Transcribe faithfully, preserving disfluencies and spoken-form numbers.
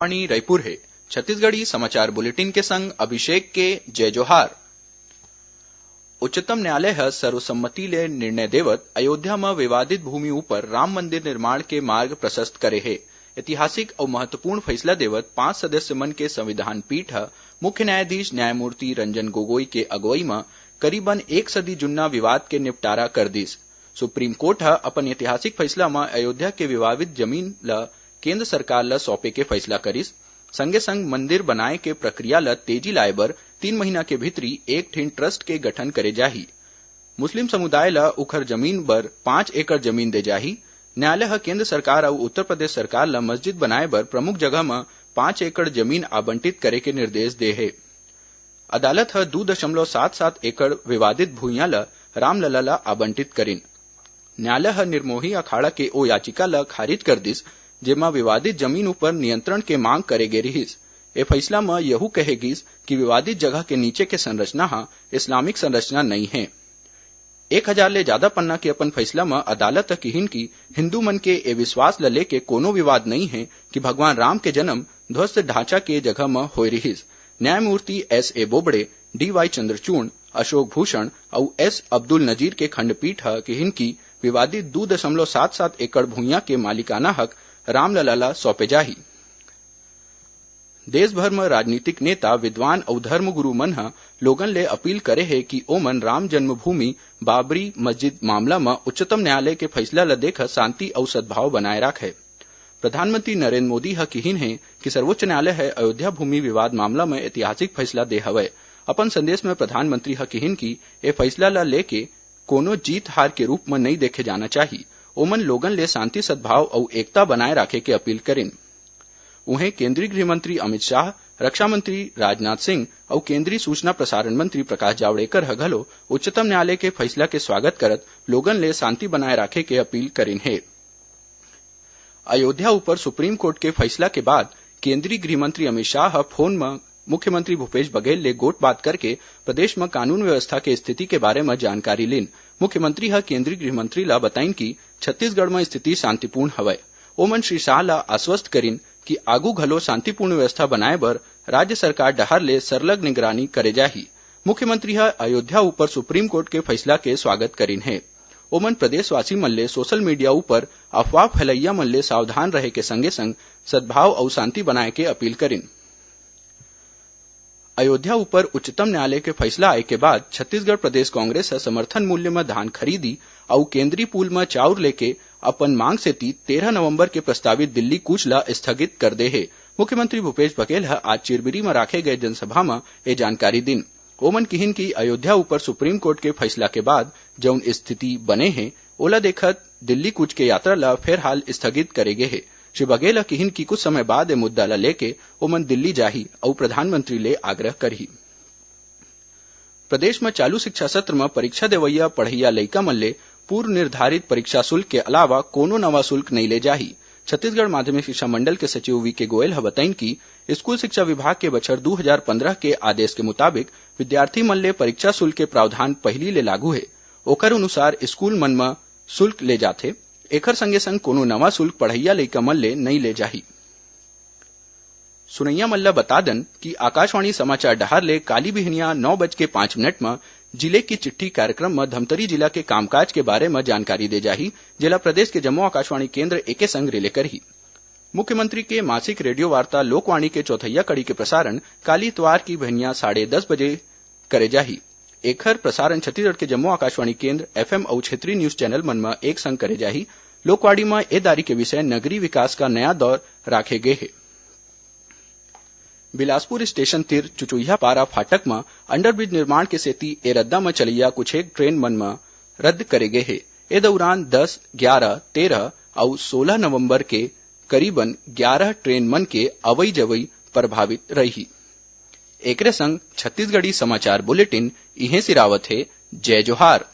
आकाशवाणी रायपुर हे। छत्तीसगढ़ी समाचार बुलेटिन के संग अभिषेक के जय जोहार। उच्चतम न्यायालय ह सर्वसम्मति ले निर्णय देवत अयोध्या म विवादित भूमि ऊपर राम मंदिर निर्माण के मार्ग प्रशस्त करे हे। ऐतिहासिक अउ महत्वपूर्ण फैसला देवत पांच सदस्य मन के संविधान पीठ ह मुख्य न्यायाधीश न्यायमूर्ति रंजन गोगोई के अगुवई म करीबन एक सदी जुन्ना विवाद के निपटारा कर दिस। सुप्रीम कोर्ट ह अपन ऐतिहासिक फैसला म अयोध्या के विवादित जमीन ल केंद्र सरकार ल सौंपे के फैसला करिस। संगे संग मंदिर बनाए के प्रक्रिया ल तेजी लाए बर तीन महीना के भीतरी एक ठिन ट्रस्ट के गठन करे जाही। मुस्लिम समुदाय ल उखर जमीन बर पांच एकड़ जमीन दे जाही। न्यायालय ह केंद्र सरकार अउ उत्तर प्रदेश सरकार ल मस्जिद बनाए बर प्रमुख जगह म पांच एकड़ जमीन आवंटित करे के निर्देश दे हे। अदालत ह दू दशमलव सात सात एकड़ विवादित भुइयां ल रामलला ल आवंटित करिन। न्यायालय ह निर्मोही अखाड़ा के ओ याचिका ल खारिज कर दिस, जेमा विवादित जमीन ऊपर नियंत्रण के मांग करे गे रिहिस। ए फैसला म यहू कहे गिस कि विवादित जगह के नीचे के संरचना ह इस्लामिक संरचना नइ हे। एक हजार ले जादा पन्ना के अपन फैसला म अदालत ह किहिन कि हिंदू मन के ए विश्वास ल लेके कोनो विवाद नइ हे कि भगवान राम के जन्म ध्वस्त ढांचा के जगह म होय रिहिस। न्यायमूर्ति S A Bobde, D Y Chandrachud, Ashok Bhushan अउ एस अब्दुल नजीर के खंडपीठ ह किहिन कि विवादित दू दशमलव सात सात एकड़ भुइयां के मालिकाना हक रामलला ल सौंपे जाही। देश भर म राजनीतिक नेता, विद्वान अउ धर्मगुरु मन ह लोगन ले अपील करे हे कि ओमन राम जन्मभूमि बाबरी मस्जिद मामला म उच्चतम न्यायालय के फैसला ल देखत शांति अउ सद्भाव बनाए राखय। प्रधानमंत्री नरेंद्र मोदी ह किहिन हे कि सर्वोच्च न्यायालय ह अयोध्या भूमि विवाद मामला म ऐतिहासिक फैसला दे हवय। अपन संदेश म प्रधानमंत्री ह किहिन कि ए फैसला ल लेके कोनो जीत हार के रूप म नइ देखे जाना चाही। ओमन लोगन ले शांति सद्भाव अउ एकता बनाए राखे के अपील करिन। उहें, केंद्रीय गृह मंत्री अमित शाह, रक्षा मंत्री राजनाथ सिंह अउ केंद्रीय सूचना प्रसारण मंत्री प्रकाश जावड़ेकर ह घलो उच्चतम न्यायालय के फैसला के स्वागत करत लोगन ले शांति बनाए राखे के अपील करिन हे। अयोध्या ऊपर सुप्रीम कोर्ट के फैसला के बाद केंद्रीय गृह मंत्री अमित शाह ह फोन म मुख्यमंत्री भूपेश बघेल ले गोठबात करके प्रदेश म कानून व्यवस्था के स्थिति के बारे म जानकारी लीन। मुख्यमंत्री ह केंद्रीय गृह मंत्री ला बताइन कि छत्तीसगढ़ म स्थिति शांतिपूर्ण हवय। ओमन श्री शाह ला आश्वस्त करिन कि आगू घलो शांतिपूर्ण व्यवस्था बनाए बर राज्य सरकार डहार ले सरलग निगरानी करे जाही। मुख्यमंत्री ह अयोध्या ऊपर सुप्रीम कोर्ट के फैसला के स्वागत करिन हे। ओमन प्रदेशवासी मन ले सोशल मीडिया ऊपर अफवाह फैलैया मन ले सावधान रहे के संगे संग सद्भाव अउ शांति बनाए के अपील करिन। अयोध्या ऊपर उच्चतम न्यायालय के फैसला आए के बाद छत्तीसगढ़ प्रदेश कांग्रेस ह समर्थन मूल्य म धान खरीदी अउ केंद्रीय पूल म चाउर लेके अपन मांग सेती तेरह नवंबर के प्रस्तावित दिल्ली कूच ल स्थगित कर दे हे। मुख्यमंत्री भूपेश बघेल ह आज चिरमिरी म राखे गए जनसभा म ए जानकारी दिन। ओमन किहिन कि अयोध्या ऊपर सुप्रीम कोर्ट के फैसला के बाद जउन स्थिति बने हे, ओला देखत दिल्ली कूच के यात्रा ल फेरहाल स्थगित करे गे हे। श्री बघेल ह किहिन कि कुछ समय बाद ए मुद्दा ल लेके ओमन दिल्ली जाही अउ प्रधानमंत्री ले आग्रह करही। प्रदेश म चालू शिक्षा सत्र म परीक्षा देवइया पढ़इया लइका मन ले पूर्व निर्धारित परीक्षा शुल्क के अलावा कोनो नवा शुल्क नइ ले जाही। छत्तीसगढ़ माध्यमिक शिक्षा मंडल के सचिव वी के गोयल ह बताइन कि स्कूल शिक्षा विभाग के बछर दू हजार पंद्रह के आदेश के मुताबिक विद्यार्थी मन ले परीक्षा शुल्क के प्रावधान पहिली ले लागू हे। ओकर अनुसार स्कूल मन म शुल्क ले जाथे। एखर संगे संग कोनो नवा शुल्क पढ़इया लइका मन ले नइ ले जाही। सुनइया मन ल बता दन कि आकाशवाणी समाचार डहार ले काली बिहनिया नौ बज के पाँच मिनट म जिले की चिट्ठी कार्यक्रम म धमतरी जिला के कामकाज के बारे म जानकारी दे जाही, जेला प्रदेश के जम्मो आकाशवाणी केंद्र एके संग रिले करही। मुख्यमंत्री के मासिक रेडियो वार्ता लोकवाणी के चौथैया कड़ी के प्रसारण काली इतवार की बिहनिया साढ़े दस बजे करे जाही। एखर प्रसारण छत्तीसगढ़ के जम्मो आकाशवाणी केंद्र, एफएम अउ क्षेत्रीय न्यूज चैनल मन म एक संग करे जाही। लोकवाणी म ए दारी के विषय नगरीय विकास का नया दौर राखे गे हे। बिलासपुर स्टेशन तीर चुचुहिया पारा फाटक म अंडरब्रिज निर्माण के सेती ए रद्दा म चलइया कुछ एक ट्रेन मन म रद्द करे गे हे। ए दउरान दस, ग्यारह, तेरह अउ सोलह नवंबर के करीबन ग्यारह ट्रेन मन के अवई जवई प्रभावित रही। एकरे संग छत्तीसगढ़ी समाचार बुलेटिन इहें सिरावत हे। जय जोहार।